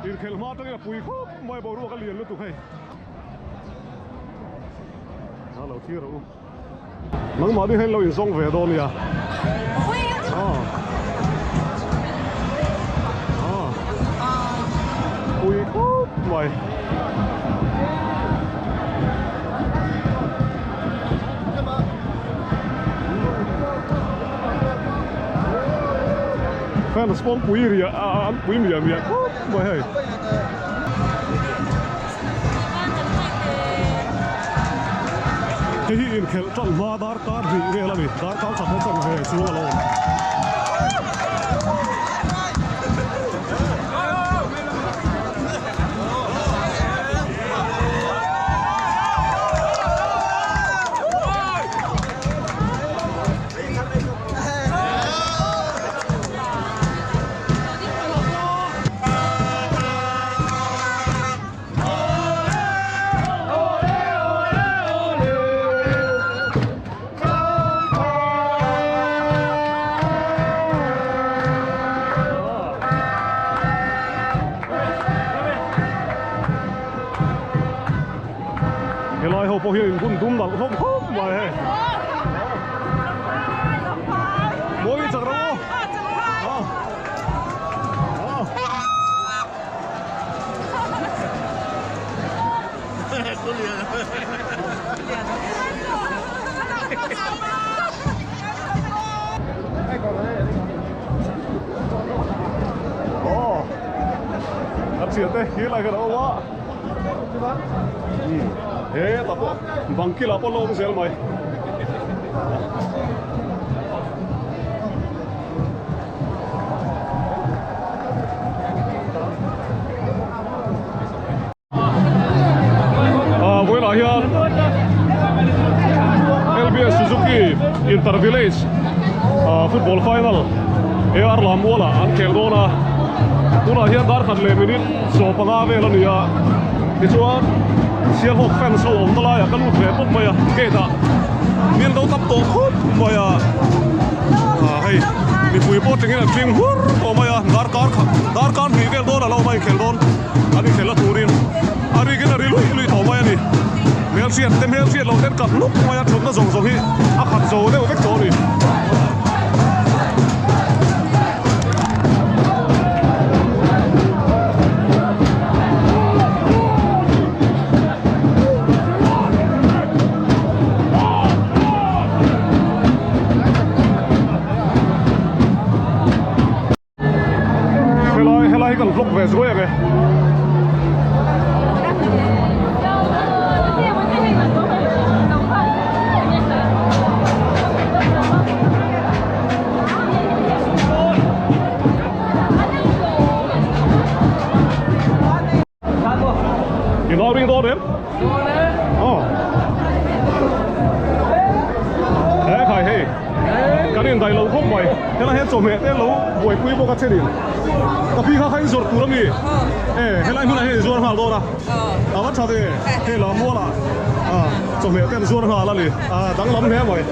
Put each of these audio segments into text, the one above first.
Inkhelh hma atangin a pui khawp mai boruak a lian lutuk hei. A lo thlir rawh u. Nangmah ni hian lo inzawng ve dawn nia. Pui khawp mai. Fans pawh an pui riah an pui miah miah khawp mai hei. Hei hi inkhelh tan hma darkar hnih vel a ni, darkar khat na chan ve chuang a lo awm. Helai ho pawh hian in bun dum nalh hlawm khawp mai hei. Mawi chak rawh aw. Kan hriat te hi lai kan awm a hetah pawh bang kilah pawh la awm zel mai. Vawilah hian LBS Suzuki Inter Village football final AR Lammuala an khel dawn a, tunah hian dar khat leh minute 15 vel a ni a, tichuan Sialhawk fans ho awmna laiah ka lut ve pawp mai a, gate ah min lo tap tawh khawp mai a, hei mipui pawh tengin an tling hur tawh mai a, darkar khat darkar hnih vel dawn a lo awm a inkhel dawn an inkhel la turin a rikin a ri luih luih tawh mai a ni, hmelhriat te hmelhriat loh ten kap luk mai a thutna zawng zawng hi a khat zo deuh vek tawh a ni. Helai helai hi kan vlog ve zuai ang e. I nau ring dawn em? Dawn e. Aw. He khai hei. Kan in dai lo khawp mai. Helai hian chawhmeh te lo buaipui bawk a thenin. Ka pi kha kha in zawrh tur a mi. E helai hmunah hian in zuar nghal dawn a. A va tha ve. Hei lam mualah chawhmeh te an zuar nghal a ni. A danglam hle mai.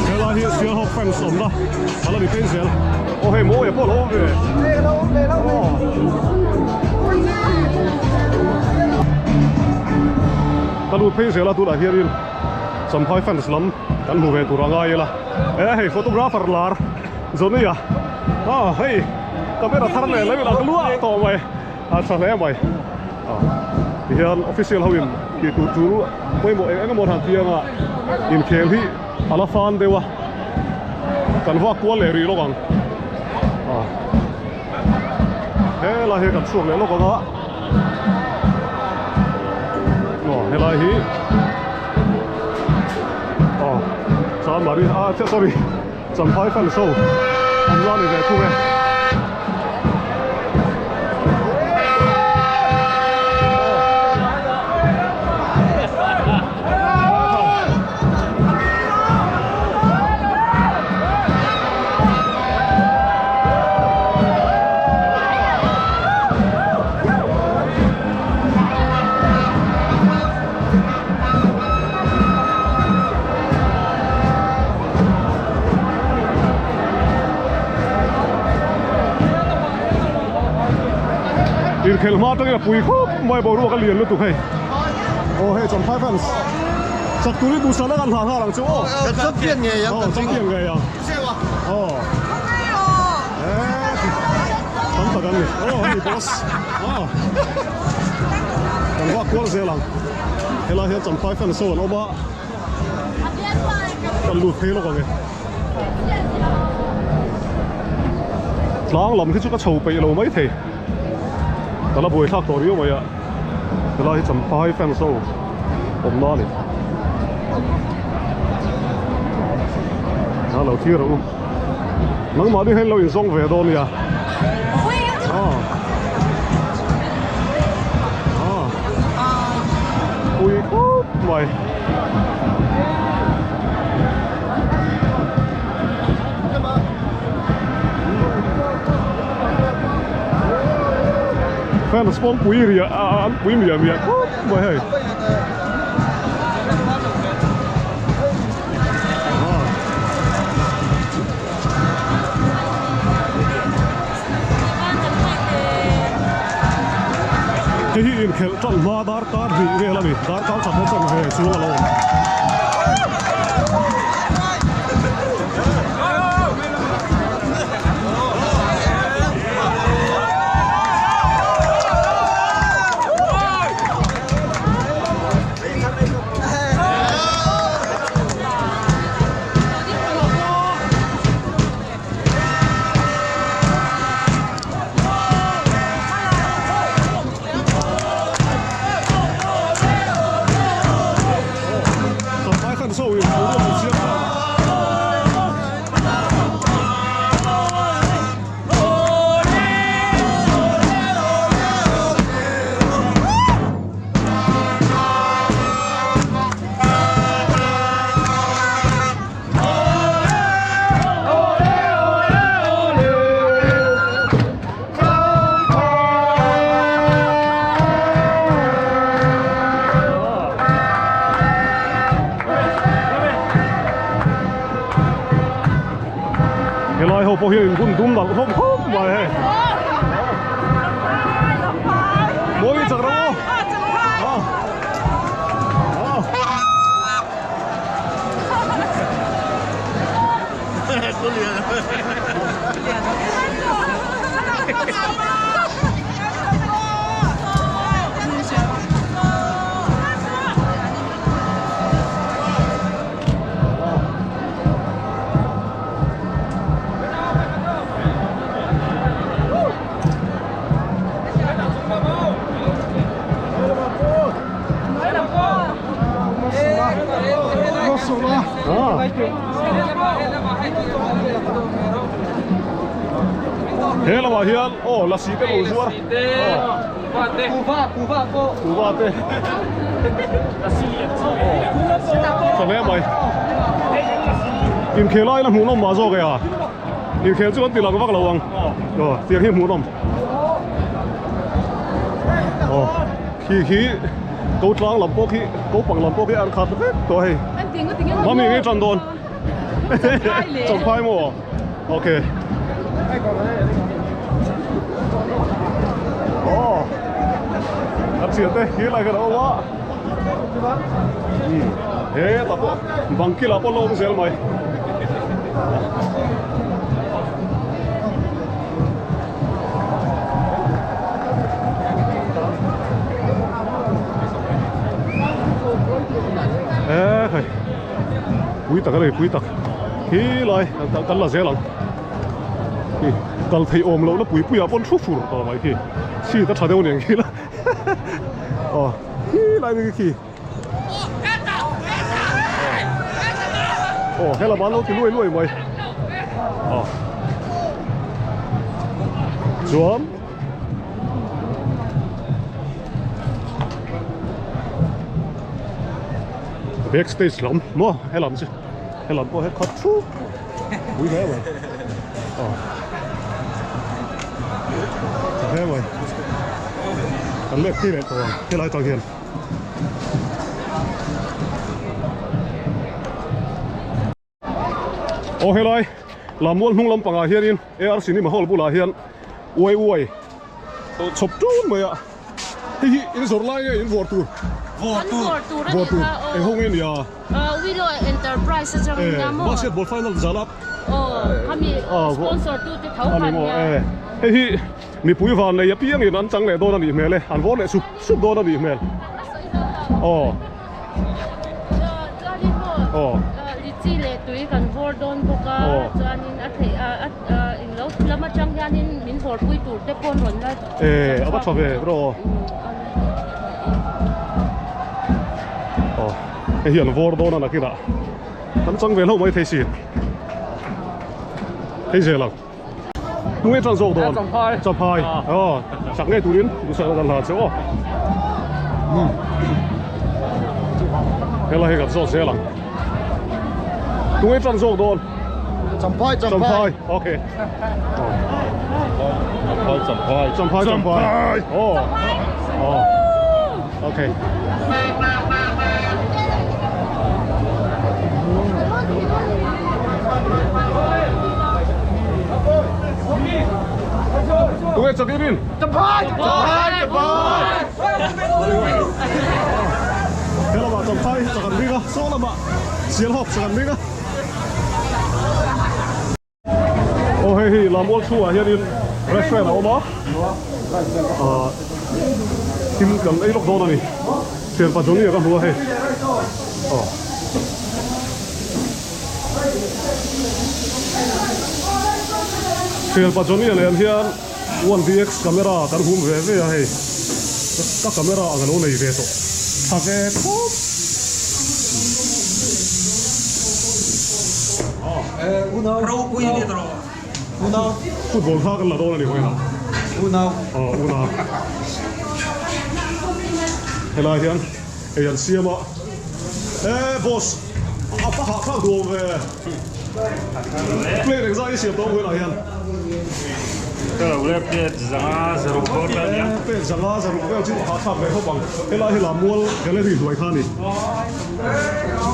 Helai hi Sialhawk fans awmna a la ni phei zel. Aw hei mawi a pawh a lo awm ve. Ka lut phei zel a tunah hianin Champhai fans lam kan hmu ve tur a ngai ila. E hei photographer lar Johnny a ah hei camera thar leh lo ila ka luah tawh mai a tha hle mai ah tihian official ho in tih tur tul pawimawh eng eng emaw han ti anga inkhel hi a la fan deuh a kan vak kual leh rih lawk ang ah helai hi kan chhuak leh lawk ang a aw helai hi. Aw Chanmari ah chiah sorry Champhai fans ho awm la ni ve thung e. Inkhelh hma atangin a pui khawp mai boruak a lian lutuk hei. Aw hei Champhai fans chak turin duhsakna kan hlah nghal ang chu aw. Kan champion ngei ang kan champion ngei ang. Aw. Tam tak an ni. Aw hei boss. Aw. Kan vak kual zel ang. Helai hian Champhai fans ho an awm a. Kan lut phei lawk ang e. Tlang lam khi chu ka chho peih lo mai thei. Ka la buai thlak tawh riau mai a. Helai hi Champhai fans ho awmna a ni. A lo thlir ang u. Nangmah ni hian lo inzawng ve dawn nia. Ah. Ah. Pui khawp mai. Fans pawh an pui riah a an pui miah miah khawp mai hei. Hei hi inkhelh tan hma darkar hnih vel a ni darkar khat na chan ve chuang a lo awm. Helai ho pawh hian in bun dum nalh hlawm khawp mai hei. Mawi chak rawh aw. He lamah hian aw lasi te lo zuar kuhva te tha hle mai inkhel aiin a hmuhnawm mah zawk e a inkhel chu an ti lang vak lo ang aw tiang hi hmuhnawm aw khi khi ko tlang lam pawh khi ko pang lam pawh khi an khat vek tawh hei mami nge tan dawn champhai maw ok aw a thian te hi lai khan a awm a hetah pawh bang kilah pawh la awm zel mai. E khai pui tak a ni pui tak khi lai kan la zel ang khi kal theih awm loh na pui pui ah pawn thu fur tawh mai khi chhit a tha deuh nen khi la aw khi lai ni khi aw helama an lo ti luai luai mai aw chuan Back stage lam maw helam chu helam pawh he khat thup pui hle mai aw tha hle mai kan lek phei leh tawh ang helai tang hian. Aw helai Lammual hnung lampangah hianin AR Cinema Hall bulah hian uai uai. chhawp ṭun mai a. Hei hi in zawrh lai nge in vawr tur? Vawr tur. Vawr tur a Vawr nih tur. kha aw. Eng ho nge nia? Willow Enterprise atang Eh, nia maw? basketball final zala. Aw, khami Ah, vawr. sponsor tu te tho Ani khan maw? nia. Eh, hei hi mipui van nei apiangin an chang leh dawn a nih hmel e. An vawr leh sup sup dawn a nih hmel. Aw. Chuanin maw? Aw. Litchi leh tui kan vawr dawn bawk a. Aw. Chuanin a theih a in lo lam atang hianin min vawrpui tur te pawh an rawn la. Eh, a va tha ve bro. Aw, hei hi an vawr dawn a nakinah. Kan chang ve hlauh mai thei si. Hei zel ang. Tunge tan zawk dawn? Champhai. Champhai. Aw, chak ngei turin duhsak kan hla che aw. Helai hi kan zawt zel ang. Tunge tan zawk dawn? Champhai, Champhai. Okay. Champhai, Champhai. Champhai, Champhai. Oh. Oh. Okay. Tunge chak irin? Champhai, Champhai, Champhai. Helama Champhai chak an ring a, saw lamah Sialhawk chak an ring a. Aw hei hi Lammual chhungah hianin restaurant a awm a, ahh thil kan ei lawk dawn a ni, thianpa Johnny a ka hmu a hei aw. Thianpa Johnny a nen hian one VX camera kan hum ve ve a hei, ka camera ang a lo nei ve tawh tha ve khawp. Football kha kan la dawn a ni vawiin ah. Aw unau. Helai hian ei an siam a. E boss a va hahthlak duh awm ve. Plate engzah i siam tawh vawiin ah hian. Plate zanga zaruk vel a nia. Plate zanga zaruk vel chu hahthlak ve khawp ang. Helai hi Lammual gallery hnuai kha a ni.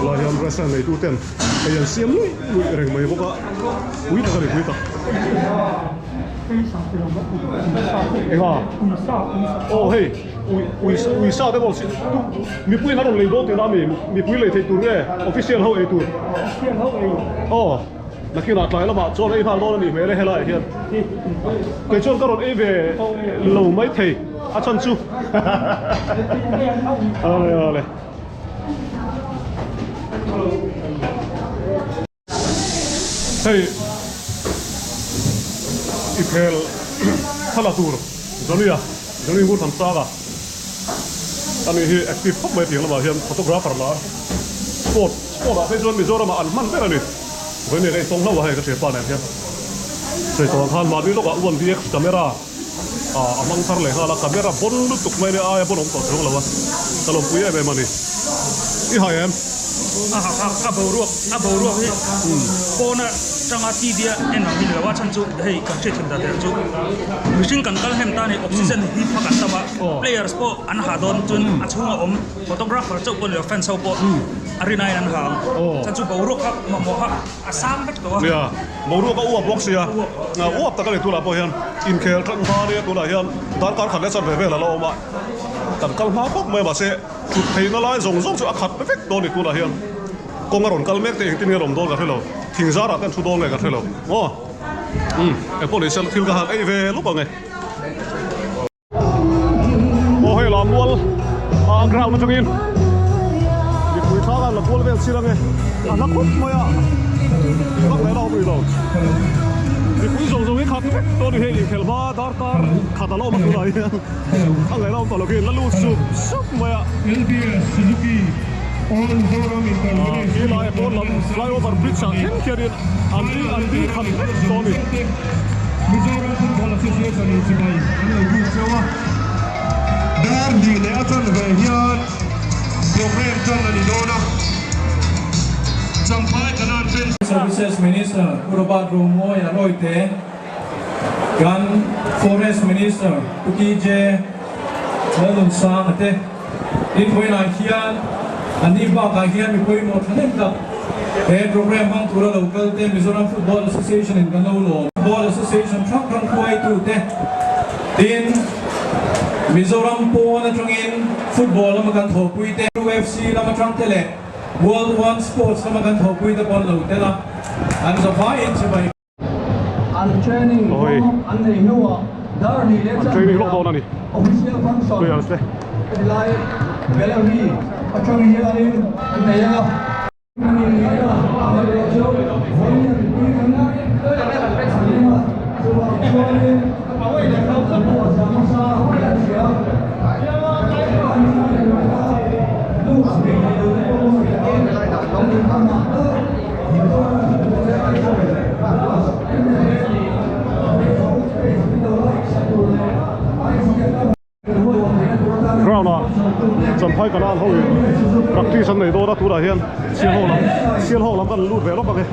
Helai hian restaurant neitu ten Hei an siam luih luih reng mai bawk a, pui tak a ni pui tak. Enga? Aw hei ui ui ui sa te pawh si tu mipui in a rawn lei dawn tihna ami mipui lei theih tur nge official ho ei tur? Aw nakinah tlai lamah chuan ei nghal dawn a nih hmel e helaiah hian kei chuan ka rawn ei ve lo maithei a chhan chu ale ale. Hei i phel thla tur Johnny a Johnny ngur tham chak a ani hi active khawp mai tiang lamah hian photographer la sport sport ah phei chuan Mizoram ah an hman ber ani vawiin ka intawng hlauh a hei ka thianpa nen hian sawi tawh ang khan mahni lawkah one VX camera a hmang thar leh nghal a camera bawn lutuk mai nia aia bawn awm tawh chuang lo a ka lawmpui em em a ni i hai em a ha a a boruak a boruak hi pawna tanga TV a en ang hi ni lo a chhan chu hei kan hriat thin dan der chu mihring kan kal hem tan hei oxygen hi hma kan tam a players pawh an ha dawn chuan a chhunga awm photographer chauh pawh ni lo fans ho pawh a rin aiin an ha ang chhan chu boruak kha mamawh kha a sang vek tawh a. Nia, boruak a uap bawk sia, uap tak a ni tunah pawh hian inkhel tan hma nia tunah hian darkar khat leh chanve vel a la awm a, kan kal hma khawp mai mahse thut theihna lai zawng zawng chu a khat vek dawn a ni tunah hian kawng a rawn kal mek te engtin nge a rawn dawn ka hre lo, thing zarah te an thu dawn nge ka hre lo maw umm engpawh ni se thil ka han ei ve lawk ang e. Aw hei lam mual a ground atangin mipui thla khan la kual vel chil ange a hla khawp mai a vak leh hlauh pui lo mipui zawng zawng hi khat vek tawh a ni hei inkhelh hma darkar khat a la awm a tunah hian a ngaih hlauh tawh lo khi la lut sup sup mai a khi lai pawn lam flyover bridge ah thleng khianin an ding an ding khat vek tawh a ni. Mizoram Football Association in chibai an lo buk cheu a, dar hnih leh a chanve hian programme tan a ni dawn a, Champhai Kanan Fans. Services Minister Pu Robert Romawia Royte, kan Forest Minister Pu TJ Lalnunsanga te in vawiinah hian an ni bakah hian mi pawimawh thahnem tak he programme hmang tura lo kal te Mizoram Football Association in kan lo lawm. Football Association hrang hrang hruaitu te tin. Mizoram pawn atangin football lama kan thawhpui te, UFC lam atang te leh World One Sports lama kan thawhpui te pawh an lo tel a, an zavaiin chibai. An training kawng an nei hnuah dar hnih leh chanve ah official function helai gallery atang hianin an nei a. Ground ah Champhai Canal ho in practice an nei dawn a tunah hian sial ho lam sial ho lam kan lut ve lawk ang e.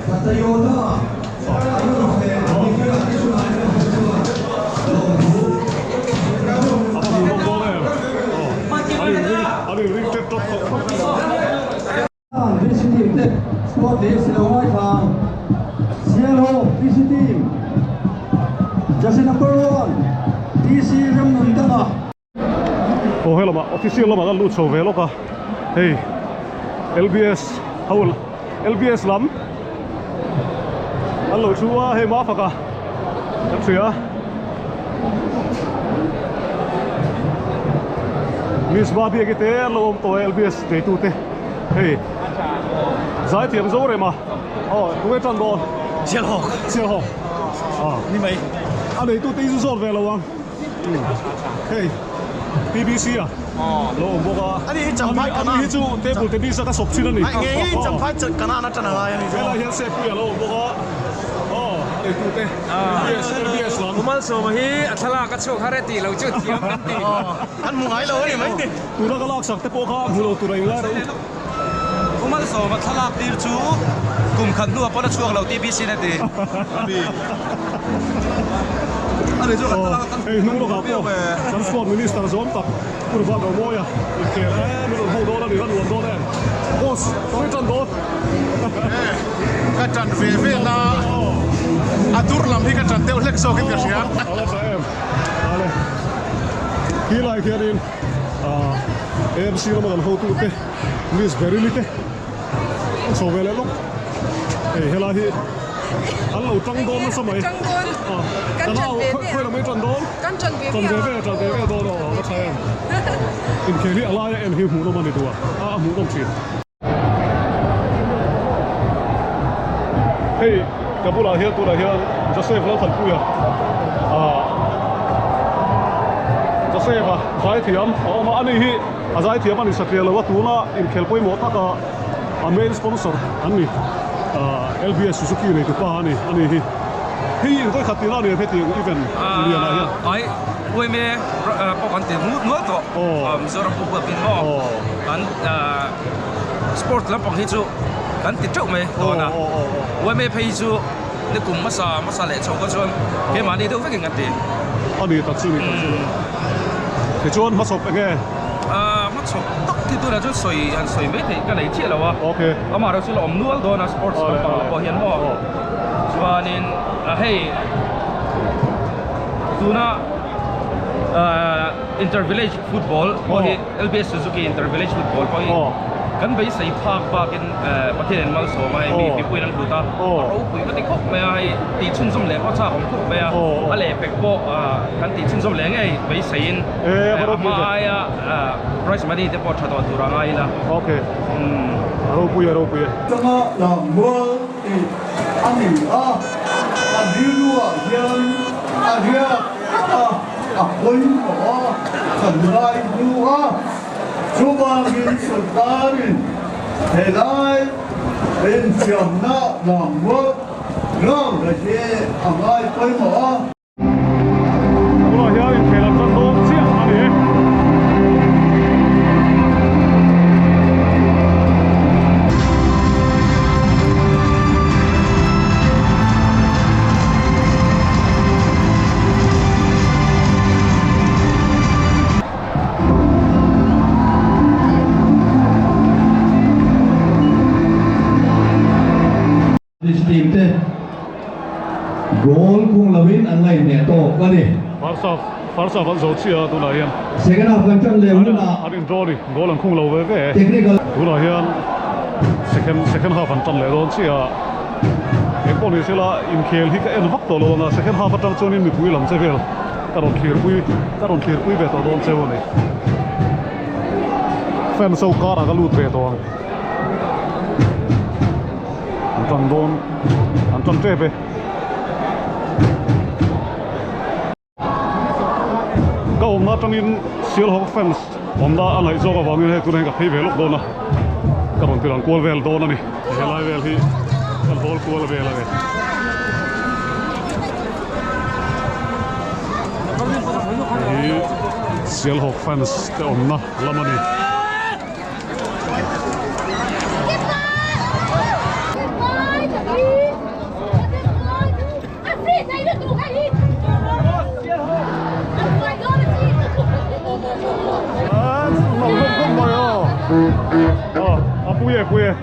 A va hmuhnawm dawn em an in ring an in ring tep tawp khawp khawp. VC team te squad leh si lo ngaithla ang. Sialho VC team jersey number 1 TC Ramnundanga. Aw he lamah official lamah kan lut chho ve lawk a, hei LBS ho LBS lam an lo thu a, hei Mafaka kan hria. Miss Babiaki te an lo awm tawh e LBS neitu te hei zaithiam zo rem a aw tunge tan dawn Sialhawk Sialhawk a ni mai a neitu te i zu zawt ve lo ang hei PBC a lo awm bawk a ani hi champhai ani hi chu table tennis a ka sawp thin a ni nge nge champhai kanan atang a ngai a ni helai hian Sepui a lo awm bawk a aw a neitu te Umalsawma hi a thlalak a chhuak har e tih lo chu thiam kan ti. An hmu ngai lo a ni mai. Tuna ka laksak te pawh kha hmu lo tur a inlai reuh. Umalsawma thlalak tir chu kum khat hnuah pawn a chhuak lo TBC in a ti. Hei hnung lawkah pawh kan sport minister zawm tak Purva Gaumoia inkhel em in rawn ho dawn a ni, a nuam dawn em? Boss, ka ṭan dawn. Ka ṭan ve ve na a dur lam hi ka ṭan deuh hlek zawkin ka hria. A la ṭha em? Ale khi lai khianin AMC lama kan hotute Miss Beryl-i te an chho ve leh lawk. Hei helai hi an lo ṭang dawn nasa mai. Ṭang dawn. Kan ṭan ve ve. Khawi lam hi ṭan dawn? Kan ṭan ve ve a. Ṭan ve ve, ṭan ve ve dawn aw, a va ṭha em. Inkhel hi a laia en hi hmuhnawm a ni duh a, a hmuhnawm ṭhin. Hei ka bulah hian tunah hian Joseph Lalthanpuia ah Joseph a zaithiam a awm a, ani hi a zaithiam a ni satliah lo a, tuna inkhel pawimawh taka a main sponsor an ni ah LBS Suzuki nei tupa a ni ani hi. Hei inkawikhat tihna a ni em hetiang event lianah hian? Ai uaime pawh kan ti ngut nual tawh Mizoram pawh huapin maw kan sport lampang hi chu kan ti teuh mai dawn a uaime phei hi chu ni kum hmasa hmasa leh chho kha chuan keimahni deuh vekin kan ti. A ni tak chu ni tak chu. Tichuan hmachhawp enge? Hmachhawp tak hi tunah chuan sawi han sawi mai theih ka nei chiah lo a. Amaherawhchu la awm nual dawn a sports lampang ah pawh hian maw. Chuanin hei tuna inter village football pawh hi LBS Suzuki inter village football pawh hi kan beisei phak bakin Pathian in malsawm a hei mi mipuiin an hlut a a ropui ka ti khawp mai a hei tih chhunzawm leh pawh chak awm khawp mai a a lehpek pawh kan tih chhunzawm leh ngei beiseiin a hma aia prize money te pawh tha tawh tur a ngai ila. A ropui a ropui e. Changa lammual tih a ni a, a rilruah hian a riak tlat a, a pawimawh a, kan ngai hnu a. Chuvangin sawrkarin helai infiamna lammual ground a hi a ngai pawimawh a. Tunah hian inkhel an tan dawn chiah a ni. This team te goal kung lovin an ngaihhneh tawk a ni. First half. First half an zo chiah a tunah hian Second half kan tan leh hunah an in draw a ni goal an khung lo ve ve Technical tunah hian second second half an tan leh dawn chiah a eng pawh ni sela inkhel hi ka en vak tawh lo ang a second half atang chuanin mipui lam che vel ka rawn thlirpui ka rawn thlirpui ve tawh dawn cheu a ni fans ho karah ka lut ve tawh ang an tan dawn an tan tep e. Ka awmna atangin Sialhawk fans awmna a ngaih zawk avangin hei tunah hian ka phei ve lawk dawn a, ka rawn ti lang kual vel dawn a ni. Helai vel hi kan hawl kual vel a ni. Hei hi Sialhawk fans te awmna lam a ni. A pui e pui e.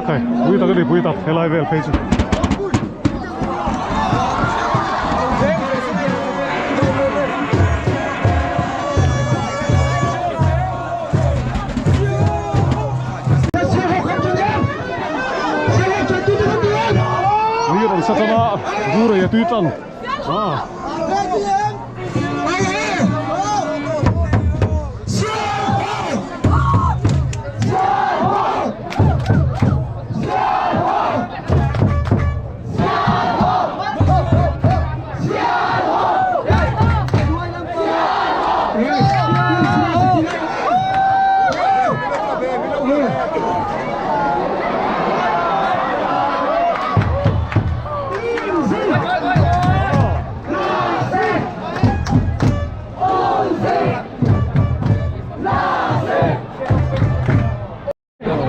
Khai pui tak a ni pui tak helai vel phei chu. Ni rawn sa tan a vur ei a tui tan a.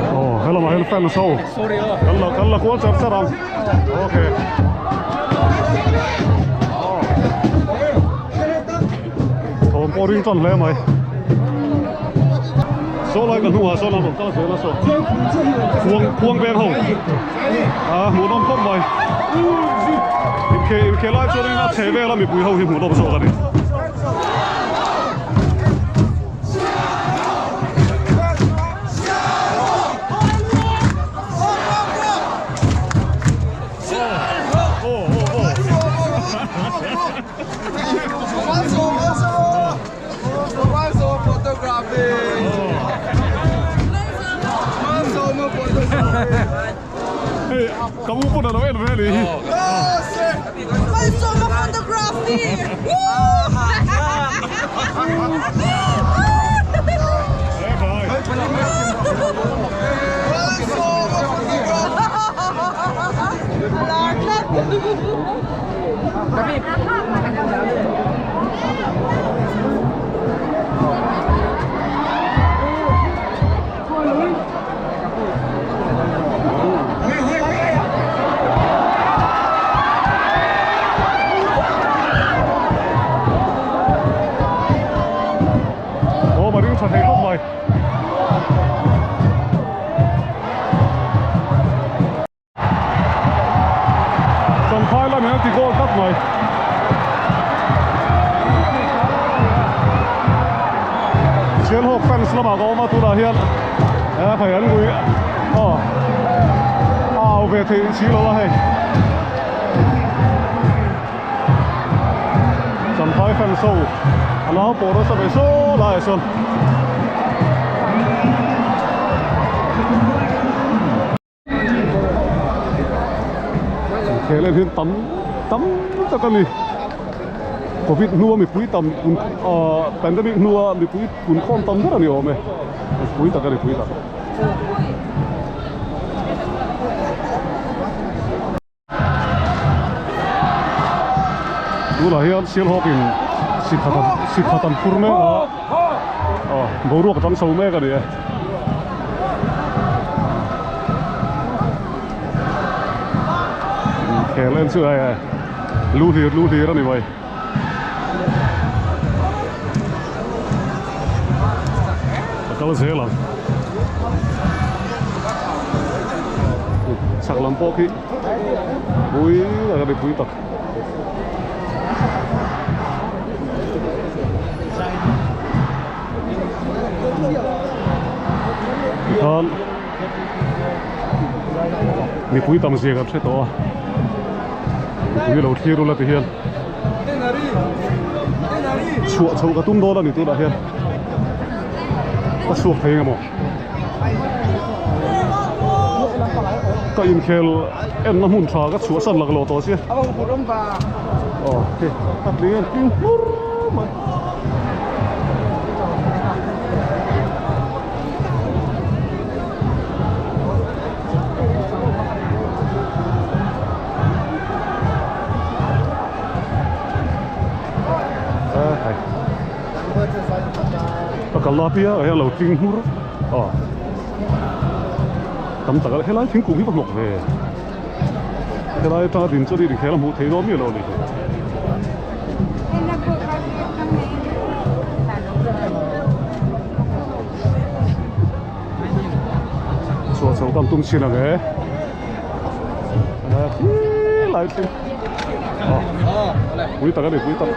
Aw he lamah hian fans ho kan la kan la kual char char ang okay thawm pawh ring tan hle mai saw lai ka hnungah sawn an rawn kal zel a saw khuang khuang veng ho a hmuhnawm khawp mai inkhel inkhel lai chuanin a chhe vel a mipui ho hi hmuhnawm zawk a ni. Hei ka u pawn a lo en ve a nih hi. Aw a ring tha thei khawp mai. Champhai lam hian a ti goal tlat mai. Sialhawk fans lamah ka awm a tunah hian eh hei an ngui aw a au ve theih si lo a hei. Champhai fans ho a nau pawh nasa ve saw laiah sawn. Khel en hian tam tam tak a ni. Covid hnua mipui tam ahh pandemic hnua mipui punkhawm tam ber a ni awm e pui tak a ni pui tak. Tunah hian Sialhawk in sikhat an phur mek a aw boruak a tang chho mek a ni e. Khel en chu hei lu hlir lu hlir a ni mai. A kal zel ang. Chak lam pawh khi pui tak a ni pui tak. Tikhan mipui tam zia kan hre tawh a mipui lo thlir ula ti hian chhuah chho ka tum dawn a ni tunah hian ka chhuak thei eng emaw ka inkhel enna hmun tha ka chhuahsan laklawh tawh sia aw hei a tling a tling hmur mai. Ka kal la piang ah hian lo tling hmur a tam tak a helai thingkung hi va hnawk ve helai atanga din chuan inkhel a hmuh theih dawn miah lo a ni. Chhuah chho kan tum chin ang e lai thleng pui tak a ni pui tak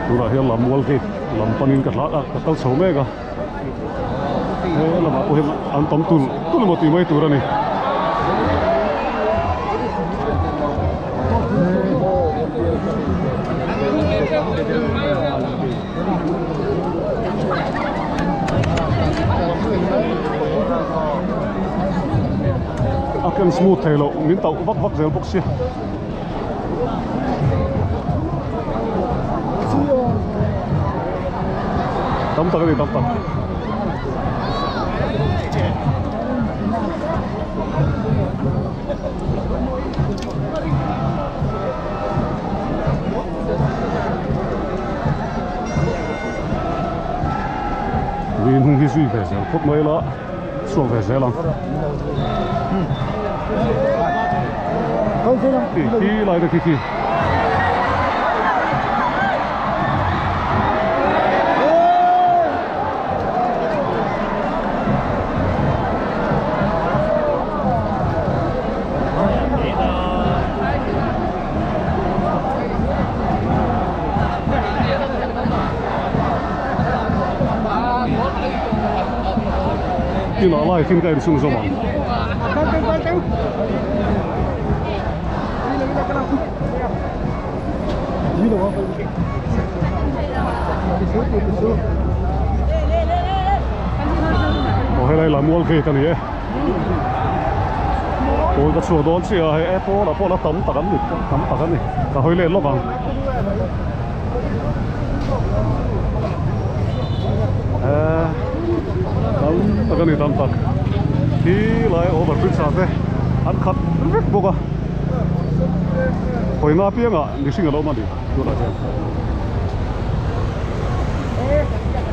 tunah hian lammual gate lam panin ka hla a ka kal chho mek a he lamah pawh hian an tam tulh tulh emaw tih mai tur a ni. A ken smooth thei loh min tauh vak vak zel bawk sia. Tam tak a ni tam tak. Green hung hi zui ve zel khawp mai la chhuak ve zel ang khi lai te khi khi. Inah live in ka en chhung zawm ang. Aw helai Lamual gate a ni e. Pawn ka chhuak dawn chiah a hei e pawnah pawh la tam tak an ni tam tak a ni ka hawi let lawk ang. Eee tam tak a ni tam tak khi lai over bridge ah te an khat vek bawk a hawina apiangah mihring a lo awm a ni tunah hian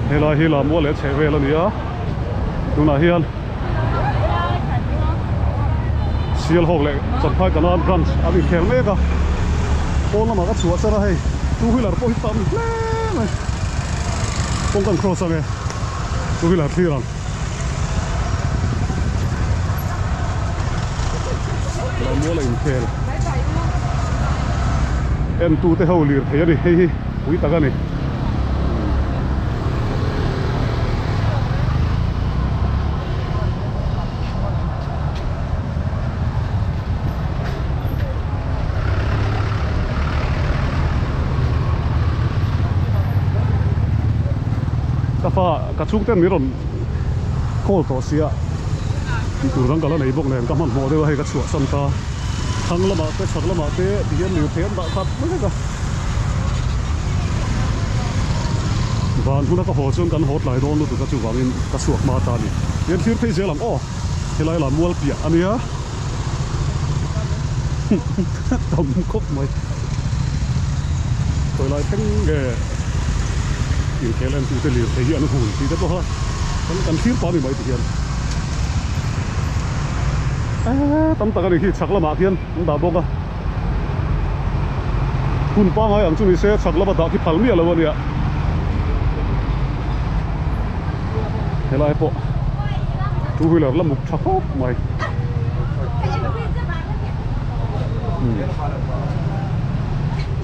helai hi Lammual leh chheh vel a ni a tunah hian Sialhawk leh Champhai Kanan branch an inkhel mek a pawn lamah ka chhuah char a hei two wheeler pawh hi tam hle mai kawng kan cross ang e two wheeler thlir ang Lammual a inkhel en tute ho lir thei a ni hei hi pui tak a ni. Ka fa ka chhungten min rawn call tawh sia. Tih tur dang ka la nei bawk nen ka hmanhmawh deuh a hei ka chhuahsan ta. Thlang lamah te chhak lamah te ti hian lirthei an dah khat mai vek a. Van huna ka haw chuan kan haw tlai dawn lutuk a chuvangin ka chhuak hma ta a ni. Hian thlir phei zel ang aw helai lah mual piah a nia tam khawp mai. Khawi lai thleng nge inkhel en tute lirthei hi an hun tih te pawh kha kan thlir pah a ni mai ti hian. Eee tam tak a ni khi chhak lamah khian an dah bawk a hun pangai ang chu ni se chhak lama dah khi phal miah lo a nia helai pawh two wheeler la muk tha khawp mai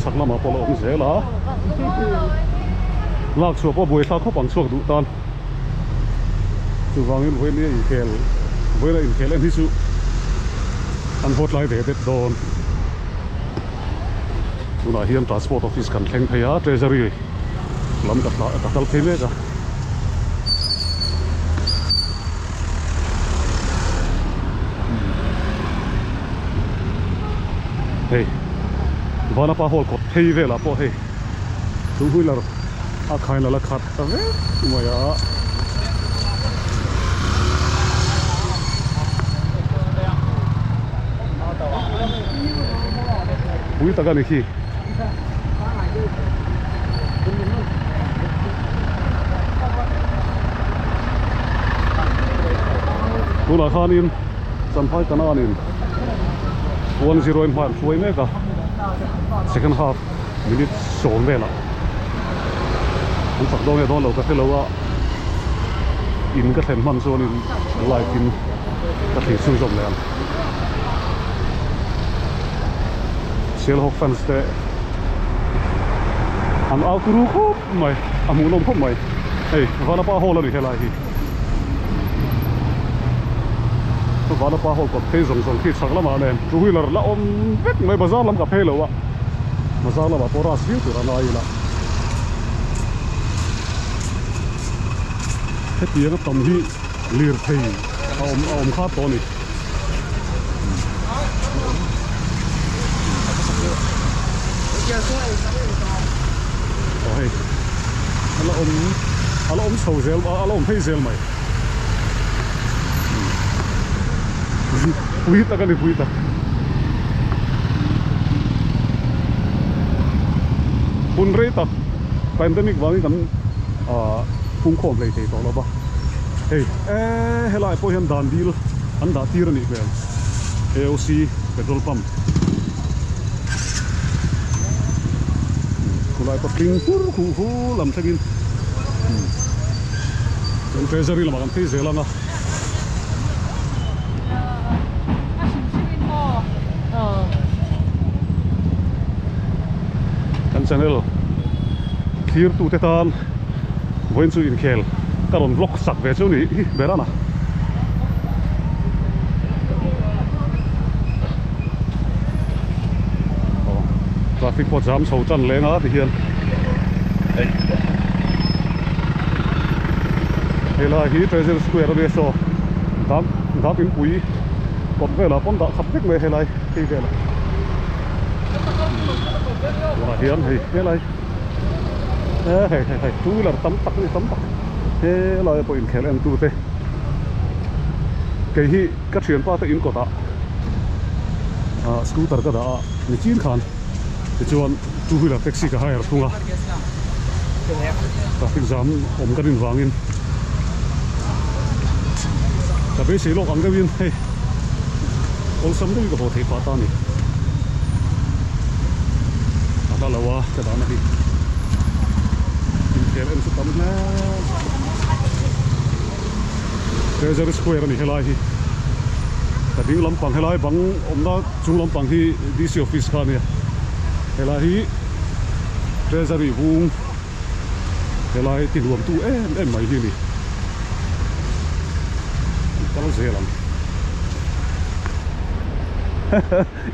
chhak lamah pawh la awm zel a lak chhuah pawh buai thlak khawp ang chhuak duh tan. Chuvangin vawinia inkhel vawiina inkhel em hi chu an haw tlai ve det dawn. Tunah hian transport office kan thleng phei a, treasury lam ka ka kal phei mek a. Hei Vanapa hall kawt phei velah pawh hei two wheeler a khain a la khat ta vek mai a. Pui tak a ni khi. Tunah khanin Champhai Kananin 1-0 in hma an hruai mek a second half. Minute sawm velah an chak dawn nge dawn lo ka hrelo a, in ka thlen hman chuanin live in ka thlir chhunzawm leh ang. Sialhawk fans te an au turu khawp mai, a hmuhnawm khawp mai. Hei Vanapa hall a ni helai hi. Vanapa hall kawt phei zawng zawng khi chhak lamah nen two wheeler la awm vek mai bazar lam ka phei lo a bazar lamah pawh rush viau tur a ngai ila hetiang a tam hi lirthei a awm a awm kha tawh a ni. Aw hei a la awm a la awm chho zel a la awm phei zel mai pui tak a ni pui tak hun rei tak pandemic vangin kan ah pungkhawm hlei thei tawh lo va hei eee helai pawh hian dan dil an dah tir a nih hmel AOC petrol pump khulai pawh tling fur huh hu lam thlengin chuan treasury lamah kan phei zel ang a. Kan channel thlir tute tan vawiin chu inkhel ka rawn vlog sak ve chu ni hi ber a na. Traffic pawh jam chho tan leng a ti hian helai hi Treasury Square ania saw dak dak inpui kawt velah pawn dah khat vek mai helai phei velah tunah hian hei helai hei hei hei two wheeler tam tak ani tam tak helai pawh inkhel en tu te kei hi ka thianpa te in kawtah ah scooter ka dah a ni chin khan tichuan two wheeler taxi ka hire thung a traffic jam awm ka rin vangin ka beisei lawk ang deuhin hei awlsam deuhin ka haw thei pah ta a ni a hla lo a ka dahna hi inkhel en chu tam hle. Treasury Square a ni helai hi ka ding lampang helai bang awmna chung lampang hi D_C office kha a nia helai hi Treasury vung helai ti nuam tu em em mai hi a ni kal zel ang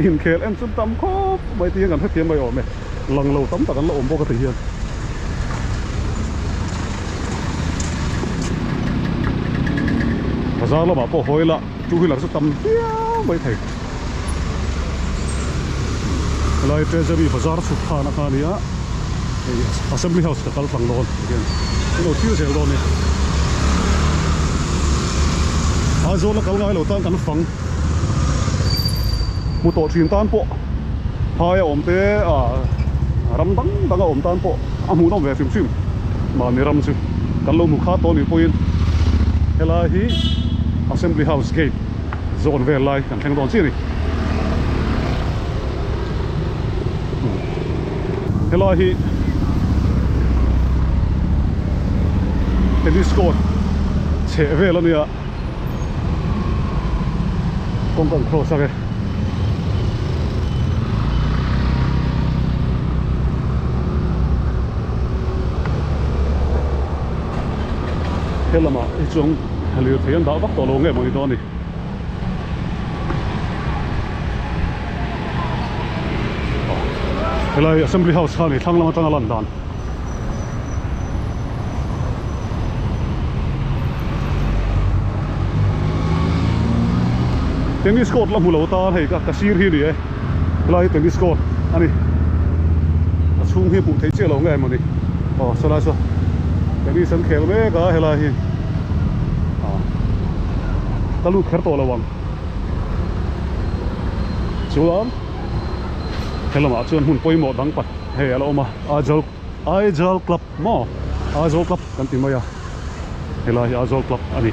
inkhel en chu tam khawp mai te hian kan hrethiam mai awm e lang lo tam tak an la awm bawk a ti hian. Bazar lamah pawh hawi ila two wheeler chu tam viau mai thei. Helai Treasury bazar chhuk khan a kha ania hei Assembly House ka kal tlang dawn tihian in lo thlir zel dawn a ni. Aizawl a kal ngai lo tan kan fang hmu tawh thin tan pawh phai a awm te ah ram dang dang a awm tan pawh a hmuhnawm ve hrim hrim mahni ram chu kan lo hmu khat tawh anih pawhin helai hi Assembly House gate zawn vel lai kan thleng dawn chiah a ni. Helai hi tennis court chheh vel a nia kawngka an cross a. He lamah hi chuan lirthei an dah vak tawh lo nge mawni dawn a ni. Helai Assembly House kha a ni thlang lam atanga lan dan. Tennis court la hmu lo tan hei ka ka sir hi a ni e helai hi tennis court a ni a chhung hi hmuh theih chiah lo nge mawni aw sawlai saw tennis an khel mek a helai hi ah ka lut kher tawh lo ang chuan helamah chuan hmun pawimawh dang pat hei a la awm a Aizawl Aizawl club maw Aizawl club kan ti mai a helai hi Aizawl club a ni.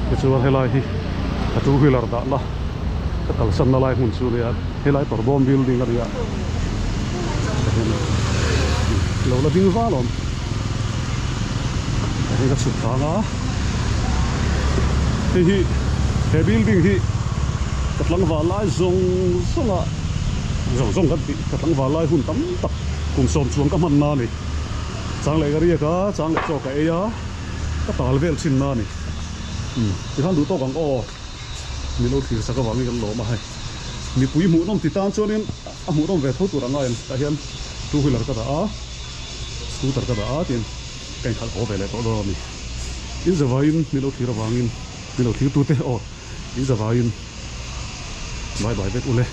Tichuan helai hi a two wheeler dahna ka kalsan na lai hmun chu a nia helai tawrbawm building a nia tihian lo la ding val awm hei ka chhuk thang a hei hi he building hi ka tlangval lai zawng zawng a zawng zawng kan tih ka tlangval lai hun tam tak kum sawm chuang ka hman na a ni chang leh ka riak a chang leh chaw ka ei a ka tal vel thin na a ni umm tikhan duh tawk ang aw ni lo thlir sak avangin kan lawm a hei mipui hmuhnawm ti tan chuanin a hmuhnawm ve tho tur a ngai a ni tah hian two wheeler ka dah a scooter ka dah a tiin ka inkhalh haw ve leh tawh dawn a ni in zavaiin ni lo thlir avangin ni lo thlir tute aw in zavaiin bye bye vek ule.